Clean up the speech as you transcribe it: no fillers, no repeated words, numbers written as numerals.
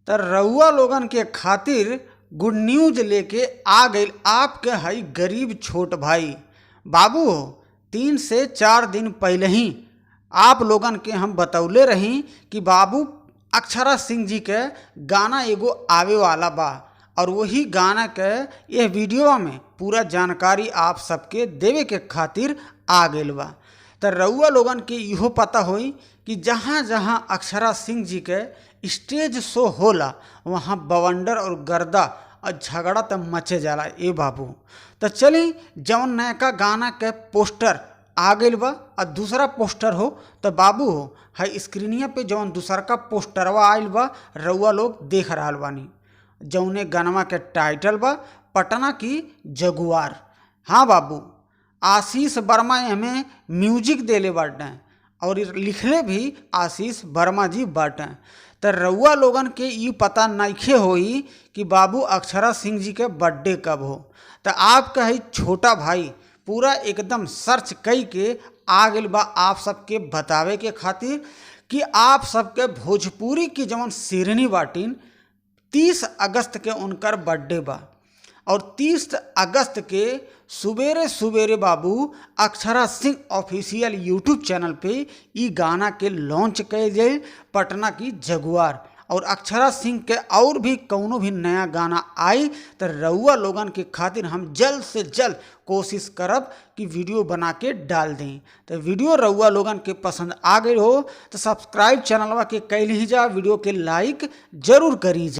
त रउआ लोगन के खातिर गुड न्यूज़ लेके आ गइल आपके हई गरीब छोट भाई। बाबू हो, 3 से 4 दिन पहले ही आप लोगन के हम बतौले रही कि बाबू अक्षरा सिंह जी के गाना एगो आवे वाला बा और वही गाना के यह वीडियो में पूरा जानकारी आप सबके देवे के खातिर आ गइल बा। त रउआ लोगन के इहो पता होई कि जहाँ जहाँ अक्षरा सिंह जी के स्टेज शो होला, वहाँ बवंडर और गर्दा और झगड़ा त मचे जाला ए बाबू। त चली, जौन नयका गाना के पोस्टर आ गइल बा और दूसरा पोस्टर हो, त बाबू हो, हई स्क्रीनिया पे जौन दूसरका पोस्टरवा आइल बा, रउआ लोग देख रहल बानी, जौने गानवा के टाइटल बा पटना की जगुआर। हाँ बाबू, आशीष वर्मा एमे म्यूजिक देले बाटे और लिखले भी आशीष वर्मा जी बाटे। त रउआ लोगन के ई पता नइखे होई कि बाबू अक्षरा सिंह जी के बर्थडे कब हो। त आपका हई छोटा भाई पूरा एकदम सर्च कई के आ गइल बा आप सबके बतावे के खातिर कि आप सबके भोजपुरी की जौन शेरनी बाटीन, 30 अगस्त के उनकर बर्थडे बा और 30 अगस्त के सुबेरे सुबेरे बाबू Akshara Singh official YouTube channel पे ई गाना के लॉन्च कइल जाई, पटना की जगुआर। और अक्षरा सिंह के और भी कौनो भी नया गाना आई त रउआ लोगन के खातिर हम जल्द से जल्द कोशिश करब कि वीडियो बना के डाल दें। तो वीडियो रउआ लोगन के पसंद आ गई हो तो सब्सक्राइब चैनलवा के कैल ही जा, वीडियो के लाइक जरूर करी जा।